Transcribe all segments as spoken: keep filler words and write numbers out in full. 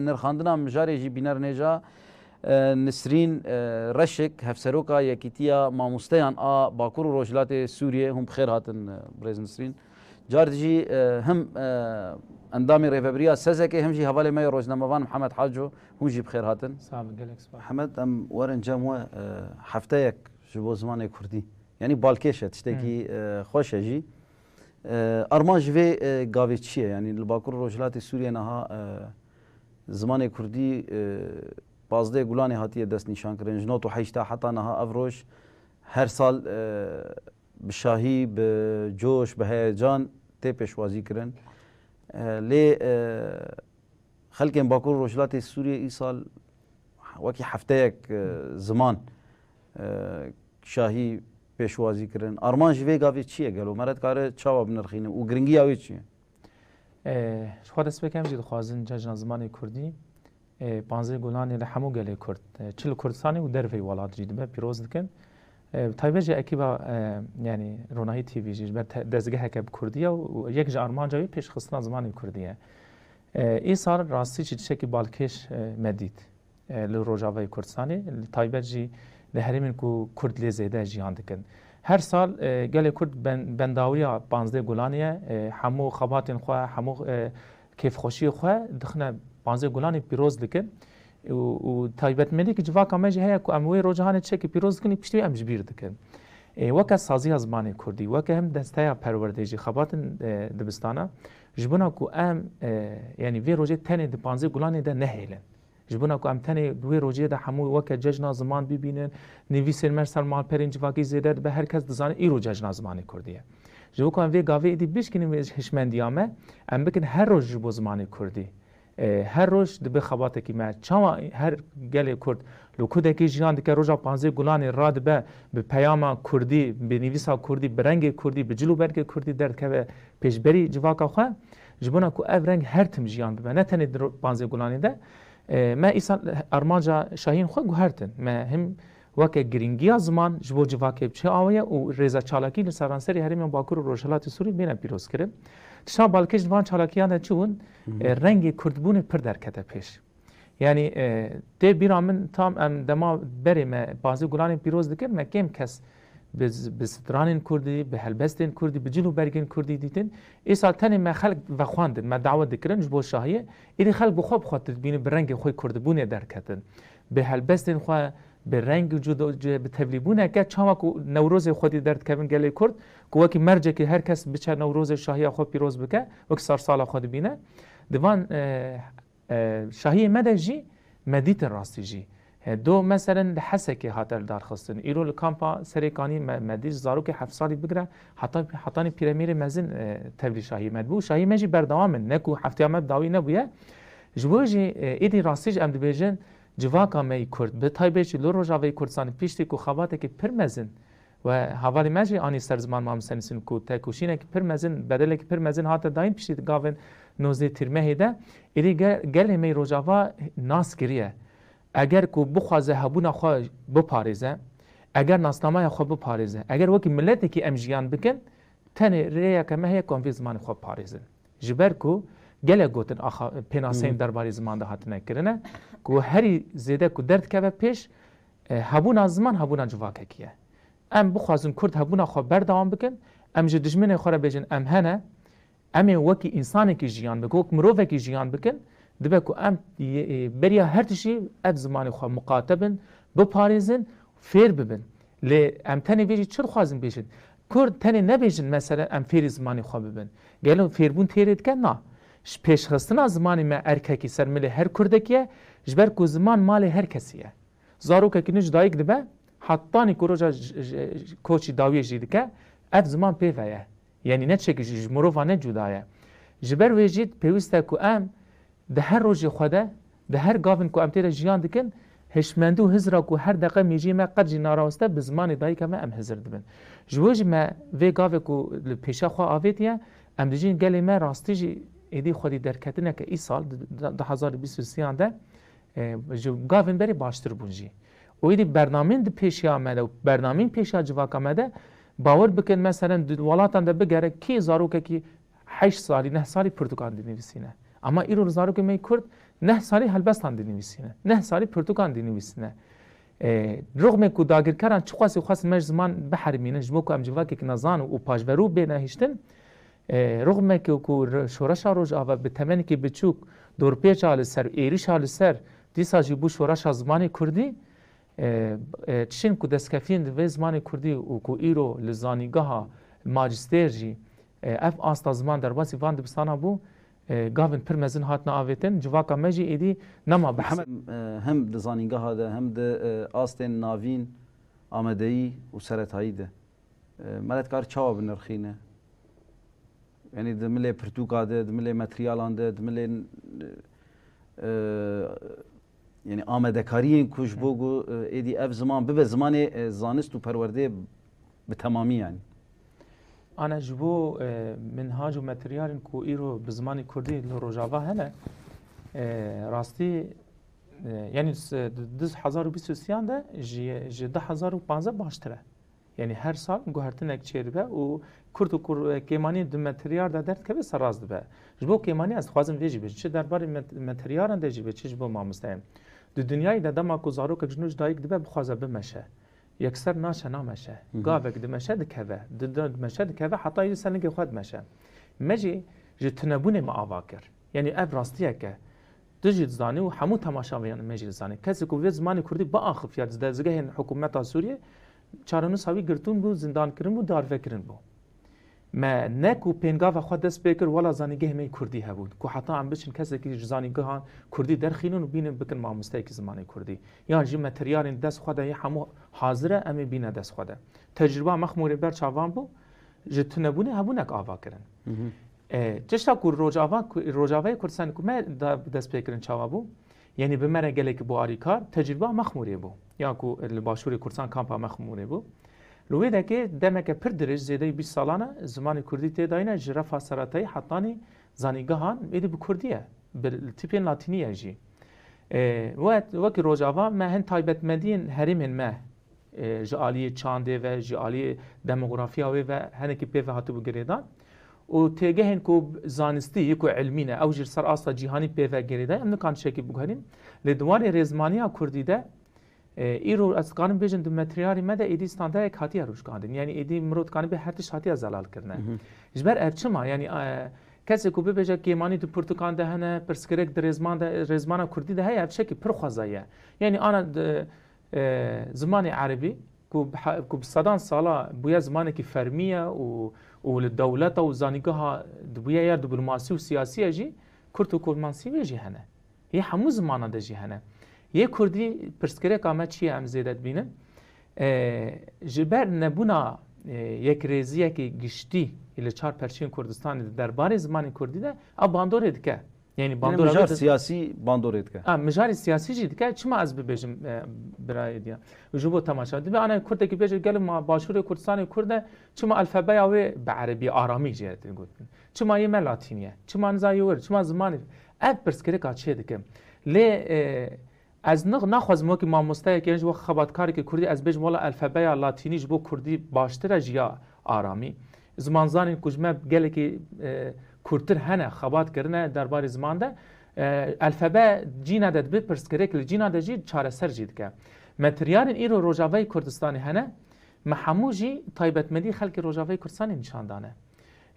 Nirxandina mijarê jî bîner nêja, e, Nisrîn, e, Reşik, hevseroka Yekîtiya Mamosteyan a Bakur û Rojhilatê Sûriyê, hûn bi xêr hatin, e, birêz Nisrîn. Car jî, e, him, e, endamê rêvebiriya sezekê, him jî hevalê me yê rojnamevan Mihemed Haco, hûn jî bi xêr hatin. Sağ olun, gelek spas. Mihemed, em werin cem we, e, hefteyek ji bo zimanê kurdî. Yanî balkêş e, tiştekî, e, xweş e jî. E, armanc vê, e, gavê çi ye? Yanî li Bakur Rojhilatê Sûriyê niha, e, zimanê kurdî, e, pazdeh Gulanê hatiye destnîşankirin. Ji nod û heşt heta niha ev roj her sal, e, bi şahî, bi coş, bi heyecan tê pêşwazî kirin. E, lê, e, xelkên Bakur û Rojhilatê Sûriyê îsal wekî hefteyek, e, ziman, e, şahî pêşwazî kirin. Armanc ji vê gavê çi ye gelo? Me re dikare çawa binirxîne û giringiya wê çi ye? E, ji xwe dest pê kem jî dixwazin Cejna Zimanê Kurdî, e, panzdeh Gulanê li hemû gelê Kurd, e, çi li Kurdistanê û derveyî welat jî dibe pîroz dikin. E, bi taybet jî ekîba, e, yanî Ronahî T V jî ji ber te-, dezgeheke bi Kurdî ye û yek ji armanca wê pêşxistina zimanê Kurdî ye. E, îsal rastî jî tiştekî balkêş, e, me dît, e, li Rojavayê Kurdistanê, li taybet jî li herêmên ku Kurd lê zêde jiyan dikin. Her sal, e, gelê Kurd ben-, bendawiya panzdeh Gulanê ye, e, hemû xebatên xwe, hemû, e, kêfxweşiyê xwe dixine panzdeh Gulanê pîroz dikin. Û, û taybetmendî ki civaka me jî heye ku em wê roja hanê tiştekî pîroz dikin, piştî wê em ji bîr dikin. E, weke saziya zimanê Kurdî, weke him desteya perwerdê jî xebatin, e, dibistana, ji bona ku em, e, yanî vê rojê tenê di panzdeh Gulanê de nehêlin. Ji bona ku em tenê di wê rojê de hemû weke cejna ziman bibînin, nivîsên me ser malperên civakî zêde dibe, her kes dizane îro cejna zimanê Kurdî ye. Ji bo ku em vê gavê êdî bişkînin vê hişmendiya me, em bikin her roj ji bo zimanê Kurdî. E, her roj dibe xebatekî me. Çawa her gelê Kurd li kudekê jiyan dike, roja panzdeh Gulanê radibe, bi peyama Kurdî, bi nivîsa Kurdî, bi rengê Kurdî, bi cil û bergê Kurdî derdikeve pêşberî civaka xwe, ji bona ku ev reng her tim jiyan bibe, ne tenê di ro-, panzdeh Gulanê de. E, me îsal armanca şahiyên xwe guhertin. Me him weke girîngiya ziman ji bo civakê bi çi awe ye û rêza çalakî li seranserê herêmên Bakur û Rojhilatê Sûrî bêne pîrozkirin. Tişta balkêş di van çalakiyan de çi bûn? Hı hı. E, rengê kurdbûnê pir derkete pêş. Yanî, e, tê bîra min tam em dema berê me panzdeh Gulanê pîroz dikir, me kêm kes bi z-, bi stranên kurdî, bi helbestên kurdî, bi cil û bergên kurdî dîtin. Îsal tenê me xelk vexwandin, me dawet dikirin ji bo şahiyê. Êdî xelk bi xwe bi xwe dibînin, bi rengê xwe kurdibûnê derketin. Bi helbestên xwe, bi reng û cudo-, cu-, bi tevlîbûneke çawa ku Newrozê xwedî derdikevin gelê Kurd, ku wekî mercekê her kes biçe Newrozê şahiya xwe pîroz bike, wekî sarsala xwe dibîne. Di van, e, e, şahiyê me de jî me dîtin rastî jî. E, do meselen li Hesekê hate lidarxistin. Îro li kampa Serêkanî me, me dît zarokê heft salî bigire heta, hetanî pîremêrê mezin, e, tevlî şahiyê me dibû. Şahiyê me jî berdewam in. Ne ku heftiya me bi dawî nebûye. Ji bo jî, e, êdî rastî jî em dibêjin civaka me yî Kurd, bi taybet jî li Rojavayê Kurdistanê piştî ku xebatekî pir mezin we hevalê me jî anî ser ziman mamoste Nisrîn ku tekoşînekî pir mezin, bedelekî pir mezin hate dayîn piştî gavên nozdeh Tîrmehê de. Êdî ge-, gelê me yî Rojava nas kiriye. Eger ku bixwaze hebûna xwe biparêze, eger nasnameya xwe biparêze, eger wekî miletekî em jiyan bikin, tenê rêyeke me heye ku em vê zimanê xwe biparêzin. Ji ber ku gelek gotin axa, pênaseyên Hı hı. derbarê ziman de hatine kirine, ku herî zêde ku derdikeve pêş, e, hebûna ziman, hebûna civakekî ye. Em bixwazin Kurd hebûna xwe berdewam bikin, em ji dijminê xwe re bêjin, em hene, em ê wekî însanekî jiyan bikin, wek mirovekî jiyan bikin, dibe ku em yê, e, beriya her tiştî ev zimanê xwe miqate bin, biparêzin, fêr bibin. Lê em tenê vê jî çi dixwazin bêjin? Kurd tenê nebêjin, meselen, em fêrî zimanê xwe bibin. Gelo fêrbûn têrê dike? Na. Ji pêşxistina zimanê me erkekî ser milê her Kurdekî ye, ji ber ku ziman malê her kesî ye. Zarokekî nû ji dayik dibe, hetanî ku roja j-, j-, koçî dawiyê jî dike, ev ziman pê ve ye. Yanî ne çekî ji, ji mirova ne cuda ye. Ji ber wê jî pêwîst e ku em di her rojê xwe de, di her gavin ku em tê de jiyan dikin, hişmendî û hizra ku her deqe mêjiyê me qet jî naraweste, bi zimanê dayika me em hizir dibin. Ji bo jî me vê gavê ku li pêşa xwe avêtiye, em dijîn gelê me rastî jî êdî xwedî derketineke îsal di, di, du hezar û bîst û sêyan de, e, ji gavên berê baştir bûn jî. Û êdî bernamên di pêşiya me de û bernamên pêşiya civaka me de, bawer bikin, meselen di welatan de bigere kê zarokekî heşt salî, neh salî pirtûkan dinivîsîne. Ama îro li zarokê me yî Kurd Neh salî helbestan dinivîsîne. Neh salî pirtûkan dinivîsîne. E, rixmê ku dagirkeran çiqasî xwestin me ji ziman biherimînin, ji bo ku em civakek nezan û paşverû bêne hiştin, e, rixmeke ku ri-, şoreşa Rojava bi temenekî biçûk dorpêça li ser, êrişa li ser, dîsa jî bû şoreşa zimanê kurdî, e, e, tiştên ku destkefiyên di vê zimanê kurdî û ku îro li zanîngeha macîstêr jî, e, ev asta ziman derbasî van dibistana bû, e, gavên pir mezin hatine avêtin. Civaka me jî êdî nema behs. Hem, e, hem di zanîngeha de, hem di, e, astên navîn, amadeyî û seretayî de, e, me re dikar çawa binirxîne? Yanî di milê pirtûka de, di milê materyalan de, di milê, e, yanî amadekariyên ku ji bo ku, e, êdî ev ziman bibe zimanê, e, zanist û perwerdeyê bi temamî yanî. Ana ji bo, e, minhac û materyalên ku îro bi zimanê kurdî li Rojava hene, e, rastî, e, yanî s-, di du hezar û bîst û sêyan de ji, ji du hezar û panzdeh baştir e. Yanî her sal guhertinek çêdibe û kurd û kur-, kêmanî di materyal de derdikeve serrast dibe. Ji bo kêmanî ez dixwazim vê jî bêjim. Çi derbarê met-, materyalan de jî be, çi ji bo mamosteyên. Di dinyayê de dema ku zarokek ji nû ji dayik dibe, bixwaze bimeşe. Yekser naşe, nameşe. Hı hı. Gavek dimeşe dikeve. Di, di, dimeşe dikeve heta yê ser nigê xwe dimeşe. Me jî ji tunebûnê me ava kir. Yanî ev rastiyek e. Tu jî dizanî û hemû temaşevayan me jî dizanî. Kesê ku vê zimanê kurdî biaxifiya di dezgehên hikûmeta Sûriyê, çarenûsa wî girtûn bû, zindankirin bû, darvekirin bû. Me ne ku pêngava xwe dest pê kir, wela zanîngehê me yê kurdî hebûn. Ku heta em biçin kesekî ji zanîngehan kurdî derxînin û bînin bikin mamosteyekî zimanê kurdî. Yan jî materyalên dest xwe de yê hemû hazir e, em ê bîne dest xwe de. Tecrûba Mexmûrê ber çavan bû, ji tunebûnê hebûnek ava kirin. Hı hı. E, tişta ku Rojava, ku, Rojavayê Kurdistanê ku me da dest pê kirin çawa bû? Yanî bi me re gelekî bû alîkar, tecrûba Mexmûrê bû. Ya ku li Başûrê Kurdistan kampa Mexmûrê bû. Li wê dekê demeke pir dirêj, zêdeyî bîst salan e, zimanê kurdî tê dayîne, ji refa seretayî hetanî zanîngehan êdî bi kurdî ye, bi tîpên latînî ye jî. E, we-, wekî Rojava me hin taybetmendiyên herêmên me, e, ji aliyê çandê ve, ji aliyê demografiya wê ve hinekî pê ve hatibû girêdan. Û têgehên ku zanistî yê ku ilmî ne, ew jî li ser asta cîhanî pê ve girêdayî, em nikan tiştekî biguherîn. Lê di warê rêzmaniya kurdî de, e, îro ez dikarim bêjim di materyalê me de êdî standayek hatiye rûşkandin. Yanî êdî mirov dikanî bê her tişt hatiye zelal kirine. Hı hı. Ji ber ev çima? Yanî, e, kesê ku bibêje kêmanî di pirtûkan de hene, pirsgirêk di rêzman de, rêzmana kurdî de heye, ev tiştekî pir xwezayî ye. Yanî ana di, e, zimanê erebî, ku bi he-, ku bi sedan sala bûye zimanekî fermî ye û, û li dewleta û zanîngeha dibûye ya diplomasî û siyasî ye jî, kurd û kurmansî wê jî hene. Yê hemû zimanan de jî hene. Yê kurdî pirsgirêka me çi ye em zêde dibînin? E, ji ber nebûna, e, yekrêziyekî giştî li çar perçeyên Kurdistanê de derbarê zimanê kurdî de ew bandorê dike. Yanî Yanî bandora mijar wê de siyasî bandorê dike. A, mijarê siyasî jî dike. Çima ez bibêjim, e, birayê diya? Ji bo temaşa. Dibe ana kurdekî bêje, gelo ma Başûrê Kurdistanê kurd e, çima alfabeya wê bi erebî, aramî jê tê gotin? Çima yê me latînî ye? Çima niza yê wir? Çima zimanê? Ev pirsgirêka çê dike. Lê, e, ez nix-, naxwazim wekî mamosteyekî yan jî wek xebatkarekî kurdî ez bêjim, wela alfabeya latînî ji bo kurdî baştir e ji ya aramî. Zimanzanên ku ji me gelekî, e, kûrtir hene, xebat kirine derbarê ziman de, e, alfabe cîna de dibe pirsgirêk, li cîna de jî çareser jî dike. Materyalên îro Rojavayê Kurdistanê hene, me hemû jî taybetmendî xelkê Rojavayê Kurdistanê nîşan dane.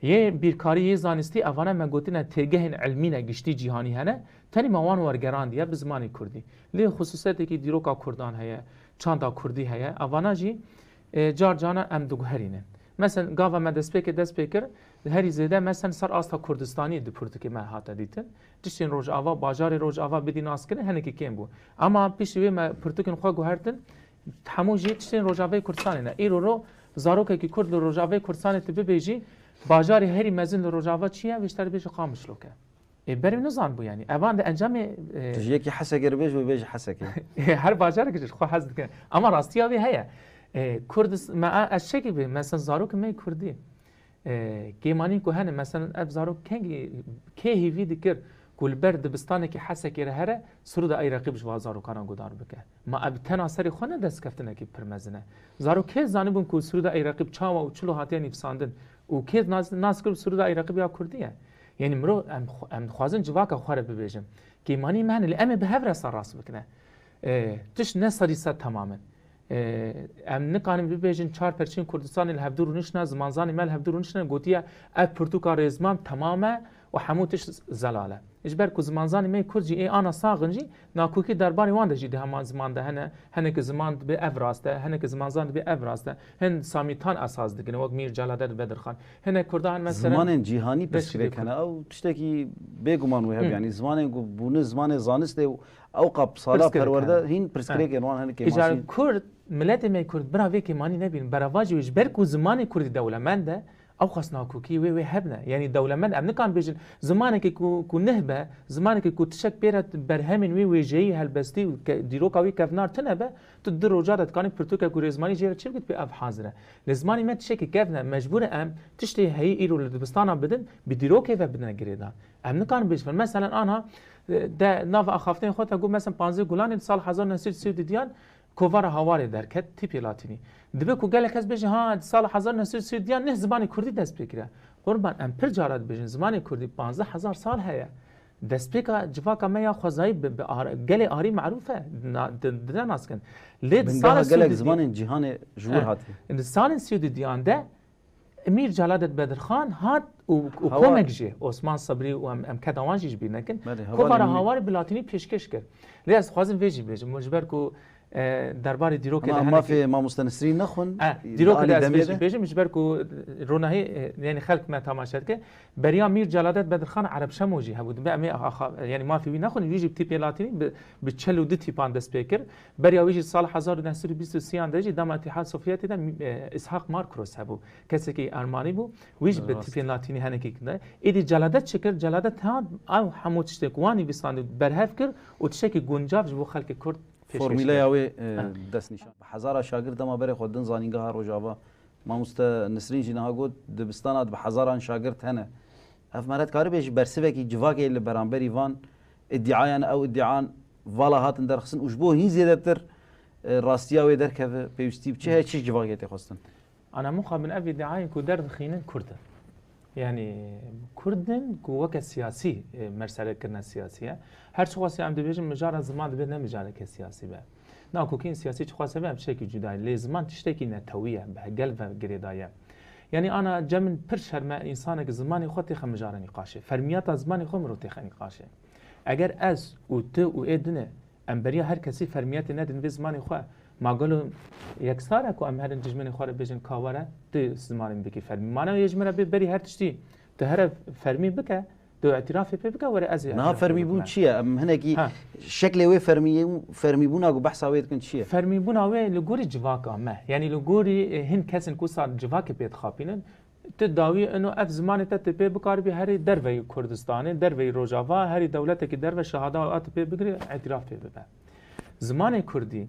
Yê bîrkarî, yê zanistî, evane me gotine têgehên ilmî ne giştî cîhanî hene, tenê me wan wergerandiye bi zimanê kurdî. Lê xusûsiyetekî dîroka kurdan heye, çanda kurdî heye, evana jî, e, car caran em diguherînin. Mesela gava me destpêkê dest pê kir, herî zêde mesela ser asta Kurdistanî di pirtûkê me hate dîtin. Tiştên Rojava, bajarê Rojava bidî naskirin, hinekî kêm bû. Ema piştî wê me pirtûkên xwe guhertin, hemû jî tiştên Rojavayê Kurdistanê ne. Îro ro zarokekî kurd li Rojavayê Kurdistanê tu bibêjî, bajarê herî mezin li Rojava çi ye? Vê ji te re bêje Qamişlok e. Ê, berê nizanibû yanî. Evan de encamê, e, Tu ji yekî Hesekê re bêje, wê bêje Hesekê. Her bajarek ji xwe hez dike. Ama rastiya wê heye. E, Kurdis-, me a, ez çekî bê, mesela zarokê me yê kurdî. E, kêmanîn ku hene, mesela ev zarok kengî, kê hêvî dikir ku li ber dibistanekî Hesekê re here, Sirûda Ey Reqîb ji va zarokanan guhdar bike? Ma ev tena serê xwe ne destkeftinekî pir mezin e. Zarok kê zanibûn ku Sirûda Ey Reqîb çawa û çilo hatiye nivîsandin û kê nas, nas kir Sirûda Ey Reqîb ya kurdî ye? Yanî mirov, em xwe-, em dixwazin civaka xwe re bibêjin. Kêmanî me hene, lê em ê bi hev re ser rast bikine. E, tişt ne sedî sed temam in. E, em nikarin bibêjin çar perçên Kurdistanê li hevdû rûniştine, zimanzanê me li hevdû rûniştine, gotiye ev pirtûka rêzman temam e û hemû tişt zelal e. Ji ber ku zimanzanê me yê Kurd jî ê ana sax in jî, nakokî derbarê wan de jî di heman ziman de hene, hinekî ziman dibê ev rast e, hinekî zimanzan dibê ev rast e. Hin samîtan esas dikin, wek Mîr Celadet Bedirxan. Hinek Kurdan mesela Zimanên cîhanî beş pirsgirêk dê hene. Ew tiştekî bêguman wê hebe. Hı. Yanî zimanên ku bûne zimanê zanistê û ew qap sala Pirsgirêk perwerde hene. Hîn pirsgirêkên wan hene Îcar kêmasî. Kurd, miletê me Kurd, bira vê kêmanî nebîn. Beravajî wê ji ber ku zimanê Kurdî dewlemend e, ew xwest nakokî wê, wê hebne. Yanî dewlemend, em nikan bêjin, zimanekî ku, ku nih be, zimanekî ku tişek pê re berhemên wê wêjeyî helbestî û ke-, dîroka wî kevnar tune be, tu di roja de dikanî pirtûkek û rêzmanî jê re çi bikî, dibê ev hazir e. Lê zimanê me tiştekî kevn e, mecbûr e em tiştê heyî îro li dibistana bidin, bi dîrokê ve bidine girêdan. Em nikarin bêjin. Meselen anha, e, de nava axaftinên xwe te got, meselen panzdeh Gulanê di sal hezar neh sed û sî û diyan kovara Hawarê derket, tîpê latînî. Dibe ku gelek kes bêjin, ha, di sal hezar neh sed û sî û diyan neh zimanê Kurdî dest pê kiriye. Qurban, em pir cara dibêjin, zimanê Kurdî panzdeh hezar sal heye. Destpêka civaka me ya xwezayî bi, bi ar-, gelê arî merûf e, na-, di, dide nas kin. Lê di Bingeha salên gelek sî û du zimanên cîhanê ji wir Eh, hatiye. Di salên sî û du diyan de Mîr Celadet Bedirxan hat û, û Hawa- komek jî, Osman Sebrî û em, em keda wan jî ji bîr nekin, Belê, Kovara Hawarê Hawarê bi latînî pêşkêş kir. Lê ez dixwazim vê jî bêjim, ji ber ku, e, derbarê dîrokê Ama de mafê hinekî mamoste Nisrîn nexwin, Eh, li dîrokê de alî ez demê vê jî de. Bêjim, ji ber ku ronahî, e, yanî xelk me tamaşe dike. Beriya Mîr Celadet Bedirxan Ereb Şemo jî hebû. Dibe em ê axa-, yanî mafê wî nexwin, wî jî bi tîpê latînî bi, bi çel û du tîpan dest pê kir. Beriya wî jî sal hezar û neh sed û bîst û sê de jî dema Îtîhad Sovyetê de, e, Îshak Markros hebû. Kesekî Ermanî bû. Wî jî bi Rast. Tîpên latînî henekî kinde. Êdî Celadet çi kir? Celadet hat ew hemû tiştê ku wan nivîsandî berhev kir û tiştekî guncav ji bo xelkê Kurd pêşkêş kir. Formûleya wê, e, Ha. destnîşan. Bi hezara şagird dema berê xwe din zanîngeha Rojava. Mamoste Nisrîn jî niha got, dibistana di bi hezaran şagirt hene. Ev mere dikaribê ji bersivekî civakê li beramberî van îdîayan, ew îdîan vala hatin derxistin û ji bo hîn zêdetir, e, rastiya wê derkeve, pêwîstî bi çi heye, çi ji civakê tê xwestin? Ana mixabin ev îdîayên ku derdixînin Kurd in. Yanî Kurd in ku weke siyasî, e, mesele kirine siyasî ye. Her çiqasî em dibêjin mijara ziman dibe ne mijareke siyasî be. Nakokîn siyasî çiqas hebe em tiştekî cuda ye. Lê ziman tiştekî netewî ye, bi gel ve girêdayî ye. Yanî ana cem min pir şerm e, însanek zimanê xwe têxe mijara nîqaşê. Fermiyata zimanê xwe mirov têxe nîqaşê. Eger ez û tu û ê dine em beriya her kesî fermiyetê nedin vê zimanê xwe, ma gelo yeksar e ku em herin dijminê xwe re bêjin ka were tu zimanê min bikî fermî? Mana wê ji min re bê berî her tiştî tu here fermî bike, tu îtirafê pê bike, were ez ê Niha îtirafê fermîbûn bikime. Çi ye? Em hinekî Ha. şeklê wê fermî-, fermîbûna ku behsa wê dikin çi ye? Fermîbûna wê li gorî civaka me, yanî li gorî, e, hin kesên ku wisa civakê pê dixapînin, tu dawî ino ev zimanê te tu pê bikaribî herî derveyî Kurdistanê, derveyî Rojava, herî dewletekî derve şehada a tu pê bigirî, îtiraf pê bibe. Zimanê Kurdî,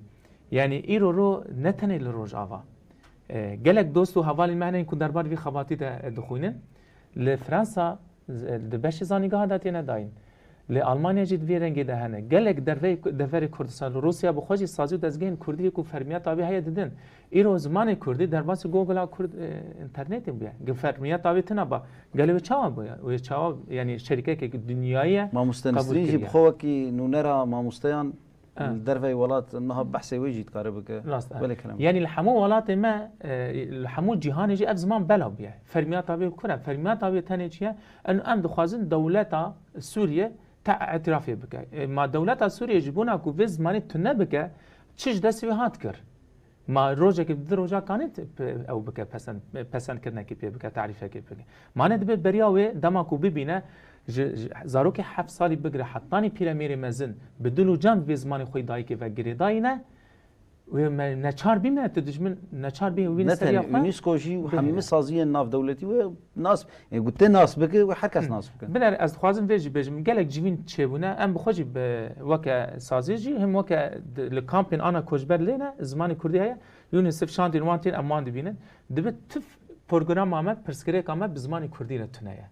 yanî îro ro ne tenê li Rojava. E, gelek dost û hevalên me hene ku derbarê vî xebatî de, e, dixwînin. Li Fransa, e, di beşê zanîngeha de têne dayîn. Li Almanya jî di vê rengê de hene. Gelek derveyê, deverê Kurdistan, li Rûsya bi xwe jî sazî û dezgehên Kurdî yê ku fermiyeta wê heye didin. Îro zimanê Kurdî derbasî Google-a Kurd, e, înternetê bûye. Ge fermiyeta wê tune ba. Gelo wê çawa bûye? Wê çawa, yanî şerîkekek dinyayî ye, Mamoste qebûl Nisrîn jî kiriye. Bi xwe wekî nûnera mamosteyan Ha. Li derveyî welat niha behsê wê jî dikare bike. Rast e. Belê kerem. Yanî li hemû welatê me, e, li hemû cîhanê jî ev ziman bela bûye. Fermiyata wê kur e? Fermiyata wê tenê çi ye? Em, em dixwazin dewleta Sûriye te îtirafê bike. E, ma dewleta Sûriye ji bona ku vê zimanê tune bike, çi ji destê wê hat kir? Ma rojekê bi du roja kanê t-, p-, ew bike, pesend, pesendkirinekê pê bike, tarîfekê pê bike. Mane dibe beriya wê dema ku bibîne, ji, ji zarokê heft salî bigire hetanî pîremêrê mezin bi dil û can vê zimanê xwe yê dayikê ve girêdayî ne, wê me neçar bîne, tu dijmin neçar bî wî Ne seriya tenê xwe UNESCO jî û bihêle. Hemî saziyên navdewletî wê nas, e, ku tê nas bike, wê her kes nas bike. Biner, ez dixwazim vê jî bêjim, gelek civîn çêbûne, em bi xwe jî bi, weke saziyê jî, him weke di, li kampên ana koçber lê ne, zimanê kurdî heye, UNICEF şandên wan tên, em wan dibînin. Dibe tu programa me, pirsgirêka me bi zimanê kurdî re tune ye.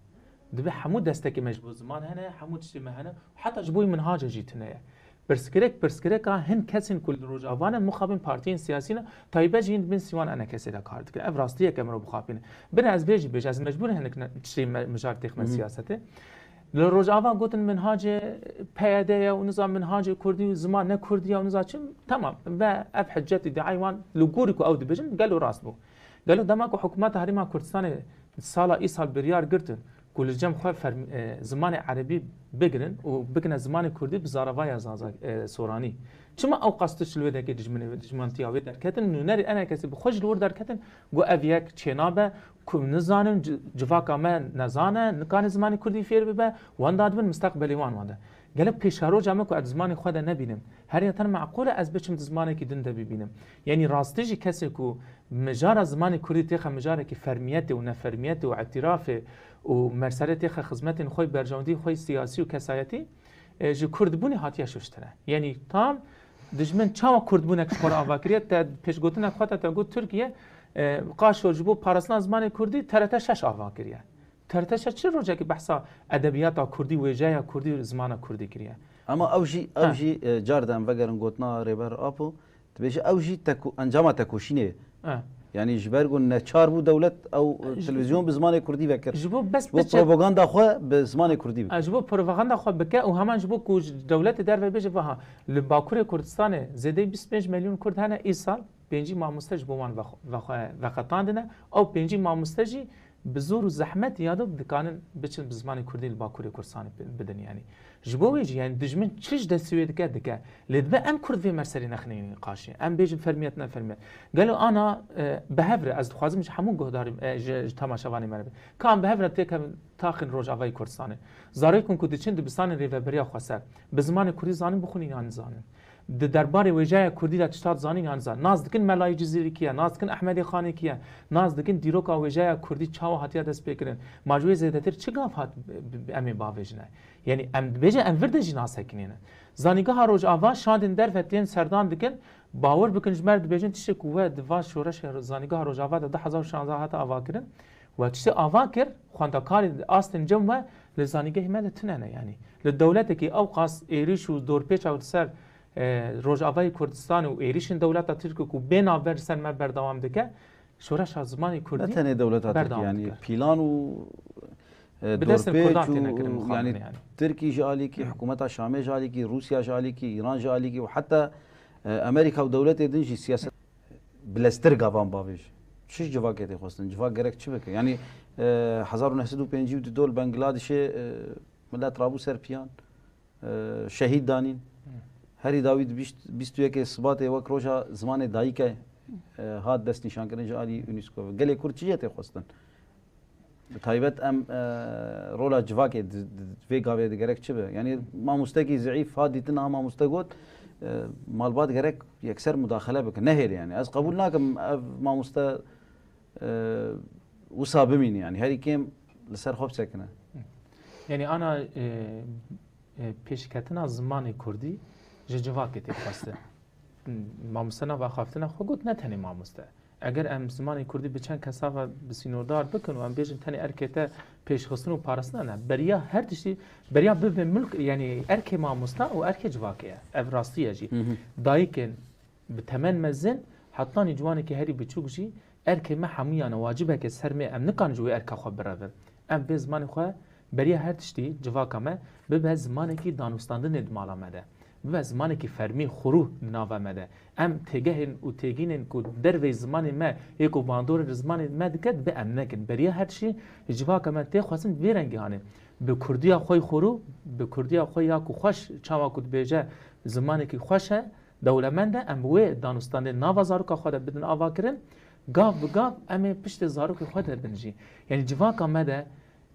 Dibe hemû destekê me ji bo ziman hene, hemû tiştê me hene, heta ji bo wî minhaca jî tune ye. Pirsgirêk, pirsgirêka hin kesên ku li Rojava ne, mixabin partiyên siyasî ne, taybet jî hin di bin sîwan enekesê de kar dikin. Ev rastiyek e mirov bixapîne. Bine ez vê jî bêjim, ez mecbûr hinek ne-, tiştê me-, mijar têxme Hı hı. siyasetê. Li Rojava gotin minhacê P Y D ye û niza minhacê kurdî û ziman ne kurdî ye û niza çi, temam. Ve ev hicet îdiayê wan li gorî ku ew dibêjin, gelo rast bû. Gelo dema ku hikûmeta Herêma Kurdistanê sala îsal biryar girtin ku li cem xwe ferm-, e, zimanê erebî bigirin û bikine zimanê kurdî bi zaravaya zaza, e, soranî. Çima ew qas tişt li wê derkê dijminê, dijmantiya wê derketin? Nûnerê enekesî bi xwe jî li wir derketin, got ev yek çênabe, ku nizanin, ci-, civaka me nezane, nikane zimanê kurdî fêr bibe, wenda dibin misteqbelê wan wende. Gelo pêşeroja me ku ez zimanê xwe de nebînim, her ya ten meqûl e ez biçim di zimanekî din de bibînim. Yanî rastî jî kesê ku mijara zimanê kurdî têxe mijarekî fermiyetê û nefermiyetê û îtirafê û merselê têxe xizmetên xwe, berjewendî xwe siyasî û kesayetî, e, ji kurdbûnê hatiye şuştine. Yanî tam dijmin çawa kurdbûnek ji xwe re ava kiriye, te pêşgotinek xwe te, te got Tirkiye, e, qaşo ji bo parastina zimanê kurdî T R T şeş ava kiriye. T R T şeş çi rojekî behsa edebiyata kurdî, wêjeya kurdî, zimana kurdî kiriye? Ama ew jî, ew Ha. jî, e, car de em vegerin gotina Rêber Apo, dibêje ew jî teko-, encama tekoşînê ye. Ha. Yanî ji ber ku neçar bû dewlet ew, e, Ji televîzyon bi zimanê kurdî vekir. Ji bo bes Ji bo biçe propaganda xwe bi zimanê kurdî bike. Ha, ji bo propaganda xwe bike û heman ji bo ku ji dewletê derve bêje, vaha, li Bakurê Kurdistanê zêdeyî bîst pênc milyon kurd hene, îsal pêncî mamoste ji bo wan vex-, vex-, veqetandine. Ew pêncî mamoste jî bi zor û zehmet ya do dikanin biçin bi zimanê kurdî li Bakurê Kurdistanê bi-, bidin yanî. Ji bo wê jî, yanî dijmin çi ji destê wê dike, dike. Lê dibe em kurd vê meselê nexinînin nîqaşê. Em bêjin fermiyet, ne fermiyet. Gelo ana, e, bi hev re, ez dixwazim ji hemû guhdarî, e, ji, ji temaşevanê me re be. Ka em bi hev re têkevin taxên Rojavayê Kurdistanê. Zarokên ku diçin dibistanên Rêveberiya Xweser, bi zimanê kurdî zanin bixwînin yan nizanin. Di derbarê wêjeya kurdî de tişta dizanin yan nizanin. Nas dikin Melayê Cizîrî kî ye, nas dikin Ehmedê Xanê kî ye, nas dikin dîroka wêjeya kurdî çawa hatiye destpêkirin. Ma ji wê zêdetir çi gav hat bi, bi, bi, em ê bavêjine? Yanî em dibêjin em vir de jî nasekinîne. Zanîgeha Rojava şandên derve tên serdan dikin, bawer bikin ji me re dibêjin tiştê ku we di van şoreşê Zanîgeha Rojava de du hezar û şanzdeh hate avakirin. We tiştê ava kir, xwendekarê astên cem we li zanîgehê me de tune ne yanî. Li dewletekî ew qas êrîş û dorpêça li ser, e, Rojavayê Kurdistanê û êrîşên dewleta Tirk ku bê navber li ser me berdewam dike, şoreşa zimanê kurdî Ne tenê dewleta Tirk, berdewam yanî dike. Pîlan û, e, Bi destên dorpêç Kurdan û, têne kirin mixabin yanî yanî. Tirkî ji alîkî, Hı. hikûmeta Şamê ji alîkî, Rûsya ji alîkî, Îran ji alîkî û heta, e, Amerîka û dewletê din jî siyaset bileztir gavan bavêj. Çi civakê tê xwestin? Civak gerek çi bike? Yanî, e, hezar û neh sed û pêncî û du li Bangladişê, e, millet rabû ser piyan, e, şehîd danîn. Herî dawî di bîst, bîst û yekê Sibatê wek roja zimanê dayike, e, hat destnîşankirin ji alî UNESCO. Gelê Kurd çi jê tê xwestin? Bi taybet em, e, rola civakê di, di, di vê gavê de gerek çi be? Yanî mamostekî zeîf hat dîtin, ha mamoste got, e, malbat gerek yekser mudaxele bike. Nehêle yanî. Ez qebûl nakim ev mamoste, e, wisa bimîne yanî. Herî kêm li ser xwe bisekine. Yanî ana, e, e, pêşketina zimanê kurdî ji civakê tê xwestin. Mamoste nava axaftina xwe got, ne tenê mamoste. Eger em zimanê kurdî bi çend kesa ve bi sînordar bikin û em bêjin tenê erkê te pêşxistin û parastina ne. Beriya her tiştî, beriya bibe milk, yanî erkê mamosta û erkê civakê ye. Ev rastî ye jî. Hı hı. Dayikên bi temen mezin, hetanî ciwanekî herî biçûk jî erkê me hemûyan e, wacibeke ser me, em nikarin ji wê erka xwe birevin. Em vê zimanê xwe beriya her tiştî civaka me bibe zimanekî danûstandinê di mala me de. Bibe zimanekî fermî, xurû di nava me de. Em têgehên û têgînên ku derveyî zimanê me yê ku bandorê li zimanê me dike, dibe em nekin. Beriya her tiştî civaka me tê xwestin vê rengî hanê. Bi kurdiya xwe yî xurû, bi kurdiya xwe ya ku xweş, çawa ku dibêje zimanekî xweş e, dewlemend e, em bi wê danûstandê nava zaroka xwe de bidin avakirin, gav bi gav em ê piştê zarokê xwe de bin jî. Yanî civaka me de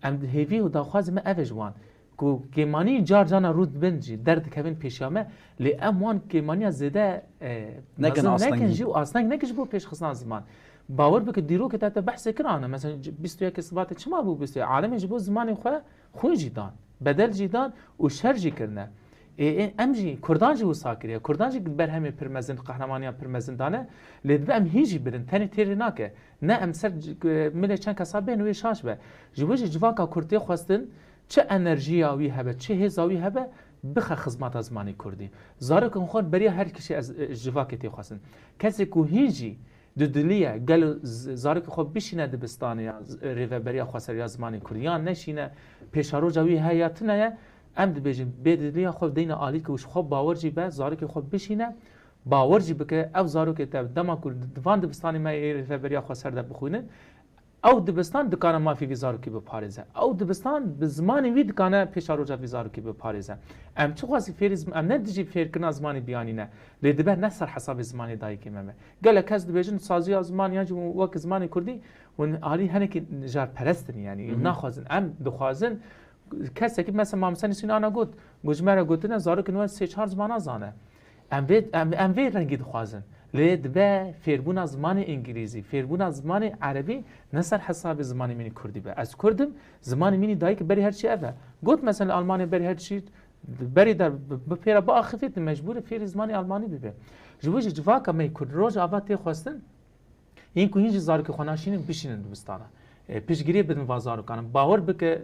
em hêvî û daxwazê me ev e ji wan. Ku kêmanî car carna rû dibin jî, derdikevin pêşiya me, lê em wan kêmaniya zêde, e, Nekin mezin astengî. nekin jî û asteng nekin ji bo pêşxistina ziman. Bawer bike dîrokê te te behsê kir ana. Mesela, bîst û yekê Sibatê çima bû bîst û yek? Alemê ji bo zimanê xwe xwîn jî dan, bedel jî dan û şer jî kirine. Ê, ê, em jî, Kurdan jî wisa kiriye. Kurdan jî berhemê pir mezin, qehramaniya pir mezin dane. Lê dibe em hîn jî birin, tenê têrê nake. Ne em ser c-, milê çend kesa bên wê şaş be. Ji bo jî civaka Kurd tê xwestin, çi enerjiya wî hebe, çi hêza wî hebe, bixe xizmeta zimanê kurdî. Zarokên xwe beriya her kişî ez, e, civakê tê xwestin. Kesê ku hîn jî dudilî ye, gelo z-, zarokê xwe bişîne dibistanê ya z-, rêveberiya xweseriya zimanê kurdî, yan neşîne pêşeroja wî heye ya tune ye, em dibêjin bê dudiliya xwe deyne alî ku ji xwe bawer jî be, zarokê xwe bişîne, bawer jî bike, ew zarokê te dema ku di van dibistanê me yê rêveberiya xweser de bixwînin, ew dibistan dikane mafê vî zarokî biparêze. Ew dibistan bi zimanê wî dikane pêşeroja vî zarokî biparêze. Em çiqasî fêrî zim-, em ne dijî fêrkirina zimanê biyanî ne. Lê dibe ne ser hesabê zimanê dayikê me me. Gelek kes dibêjin saziya zimanê yan jî wek zimanê kurdî hûn alî henekî nijarperest in, yanî Hı hı. naxwazin. Em dixwazin kesekî mesela Mamoste Nisrîn ana got, got ji me re gotine zarokên we sê çar zimana zane. Em vê, em, em vê rengî dixwazin. Lê dibe fêrbûna zimanê îngilîzî, fêrbûna zimanê erebî ne ser hesabê zimanê min î kurdî be. Ez kurd im, zimanê min î dayik berî her çî ev e. Got mesela Almanya berî her çî, berî de bi, bi pêra biaxivî, tu mecbûr î fêrî zimanê almanî bibe. Ji bo jî civaka me yê kurd roja ava tê xwestin, yên ku hîn jî zarokê xwe naşînin, bişînin dibistana. E, piştgiriyê bidin va zarokan. Bawer bike,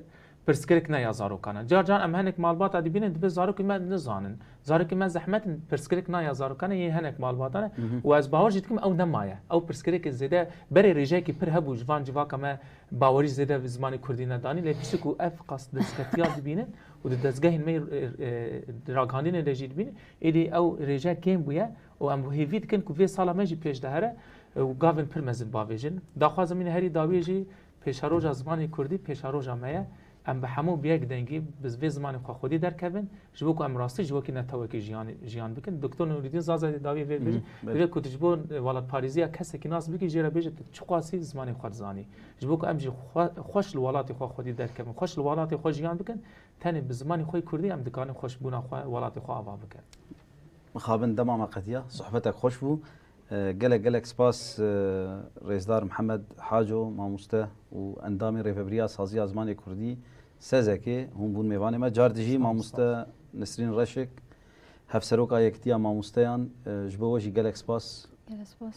pirsgirêk ne ya zarokan e. Car car em hinek malbata dibînin, dibê zarokê me nizanin. Zarokê me zehmet in, pirsgirêk ne ya zarokan e, yê hinek malbatan e. Hı hı. Û ez bawer jî dikim ew nemaye. Ew pirsgirêkê zêde berê rêjeyekî pir hebû ji van civaka me bawerî zêde bi zimanê kurdî nedanî. Lê piştî ku ev qas destketiya dibînin û di dezgehên me, e, e, ragihandinê de jî dibînin, êdî ew rêje kêm bûye û em hêvî dikin ku vê sala me jî pêş de here û gavên pir mezin bavêjin. Daxwaza min herî dawiyê jî pêşeroja zimanê kurdî pêşeroja me ye. Em bi hemû bi yek dengî bi vê zimanê xwe xwedî derkevin, ji bo ku em rastî ji wekî netewekî jiyan, jiyan bikin. Doktor Nûrîdîn Zaza dê dawiyê vê Hı hı, bêjin, belê. Divê ku tu ji bo welatparêziya kesekî nas bikî, jê re bêje tu çiqasî zimanê xwe dizanî. Ji bo ku em jî xwe, xweş li welatê xwe xwedî derkevin, xweş li welatê xwe jiyan bikin, tenê bi zimanê xwe yê kurdî em dikarin xweşbûna xwe, welatê xwe ava bikin. Mixabin dema me qediya, sohbetek xweş bû. E, gelek gelek spas, e, Rêzdar Mihemed Haco, mamoste û endamê Rêvebiriya Saziya Zimanê Kurdî, sezekê, hûn bûn mêvanê me. Car dijî Spas, mamoste spas. Nisrîn Reşik, Hevseroka Yekitiya Mamosteyan, e, ji bo we jî gelek spas. Gelek spas.